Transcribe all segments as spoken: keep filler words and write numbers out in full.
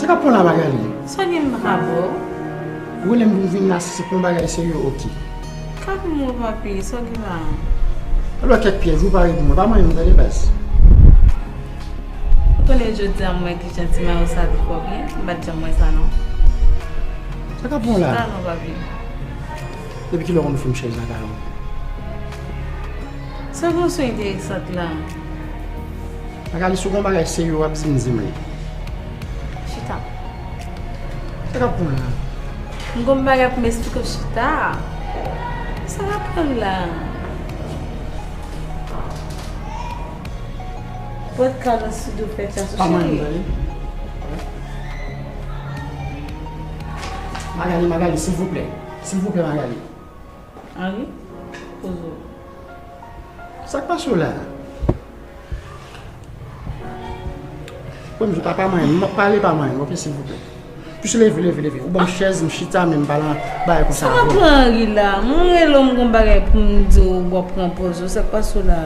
Sa k ap pran la, Magali? Sa gen m pa ka ba w? Ou rele m pou m vin la, si se pou yon bagay serye, oke. Kalme w, papi, sa gen la? Alò, kèk pyès, ou pare pou mwen. Pa manyen m, tande, baz. Ou konnen jodi a m wè kijan ti mayo sa te fè w byen, m pa t janm wè sa non. Sa k ap pran la? Chita non, papi. Depi kilè w konn fè m chèz nan kay ou? Sa gen yon son enteresant la. Magali, si w gen yon bagay serye w ap di m, di m li. Chita. Sa k ap pran la? M gon bagay pou m esplike w, chita. Sa k ap pran la? Pòt kay la sou do fè chas ou, Pa manyen m, cheri. tande. Magali, Magali, silvouplè. Silvouplè, Magali. Anri, poze w. Sa k pase w la? Bon, m sot a pa manyen m, m ap pale pa manyen m, oke, silvouplè. Plis leve, leve, leve. Ou ban m chèz, m chita, men m pa nan bagay konsa Sa w ap avè w. pran anri la? Mwen rele w, m gon bagay pou m di w, w ap pran poz ou. Sa k pase w la?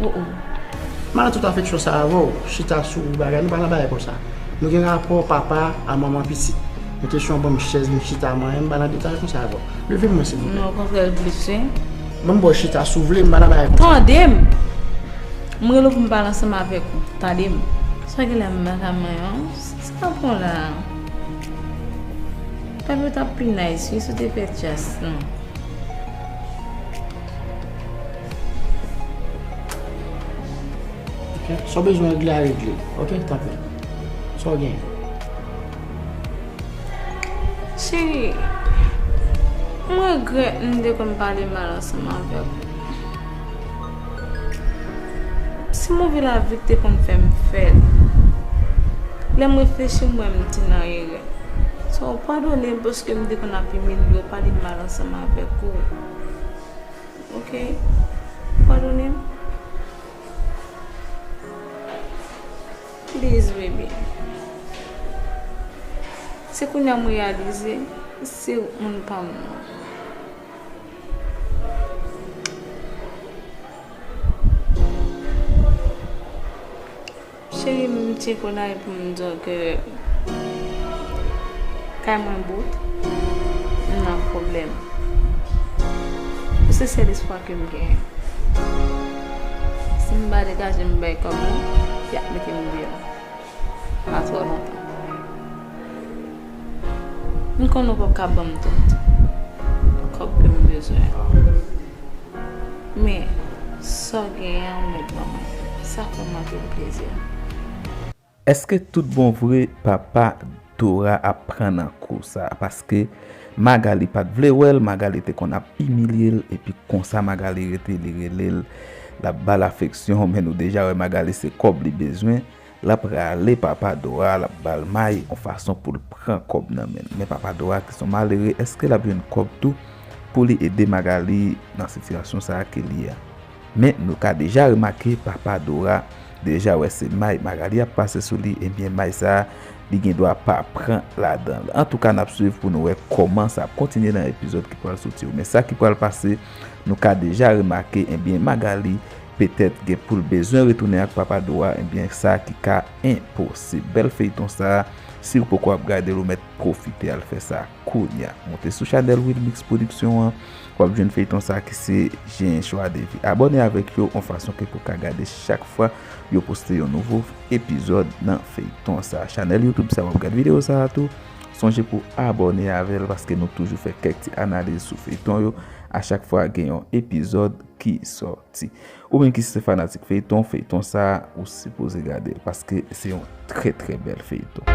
Oh, oh. M pa nan tout afeksyon sa avè w. Chita sou bagay, nou pa nan bagay konsa. Nou gen rapò papa a manman pitit. Mete sou yon banm chèz, m chita, mwen, m pa nan detay konsa avè w. Leve mwen, silvouplè. Non, okontrè, l plis, wi. Ban m bò chita, si w vle, m pa nan bagay konsa. Tande m! M rele w pou m pale ansanm avèk ou. Tande m. Sa gen la, m pa ka manyen w? Sa w ap pran la? Papi, w t ap pi nice, wi, si w te fè chas, non. Ok, sa w bezwen regle a regle. Ok, tanpri. Sa w genyen? Cheri, m regrèt m te konn pale mal ansanm avèk ou. Se move lavi k te konn fè m fè l. Lè m reflechi, m wè m te nan erè. So, padone m paske m te konn ap imilye w, pale mal ansanm avèk ou. Ok? Padone m. Please, baby. Se kounye a m reyalize se ou k moun pa m nan. Cheri, m tyenn konn ale pou m di w ke kay mwen bout, m nan pwoblèm. Ou se sèl espwa ke m genyen. Si m pa degaje m bay kòb la, y ap mete m deyò. Pa twò lontan. M konnen w p ap ka ban m tout kòb ke m bezwen. Men, sa w genyen an, ou mèt ban mwen. Sa fè m anpil plezi. Èske tout bon vre papa Dora ap pran nan kou sa? Paske Magali pa t vle wè l, Magali te konn ap imilye l, epi konsa Magali rete, li rele l, l ap ba l afeksyon, men nou deja wè Magali se kòb li bezwen, l ap rale papa Dora, l ap ba l may, yon fason pou l pran kòb nan men l. Men papa Dora ki se yon malere, èske l ap jwenn kòb tou pou li ede Magali nan sitiyasyon sa a ke li ye a? Men nou ka deja remake papa Dora deja wè se may Magali ap pase sou li, ebyen may sa a, li gen dwa pa pran ladan l. Antouka, n ap swiv pou nou wè kòman sa ap kontinye nan epizòd ki pral soti yo. Men sa ki pral pase, nou ka deja remake, ebyen Magali petèt gen pou l bezwen retounen ak papa Dora, ebyen sa ki ka enposib. Bèl feyton sa a, si w poko ap gade l, ou mèt pwofite al fè sa kounye a. Moute sou chanèl Wilmix Production an, w ap jwenn feyton sa ki se J'ai un choix de vie. Abòne avèk yo yon fason ke pou ka gade chak fwa yo poste yon nouvo epizòd nan feyton sa. Chanèl YouTube sa w ap gade videyo sa a tou, sonje pou abòne avè l paske nou toujou fè kèk ti analiz sou feyton yo a chak fwa gen yon epizòd ki sòti. Ou menm ki se fanatik feyton, feyton sa a, ou sipoze gade l, paske se yon trè, trè bèl feyton.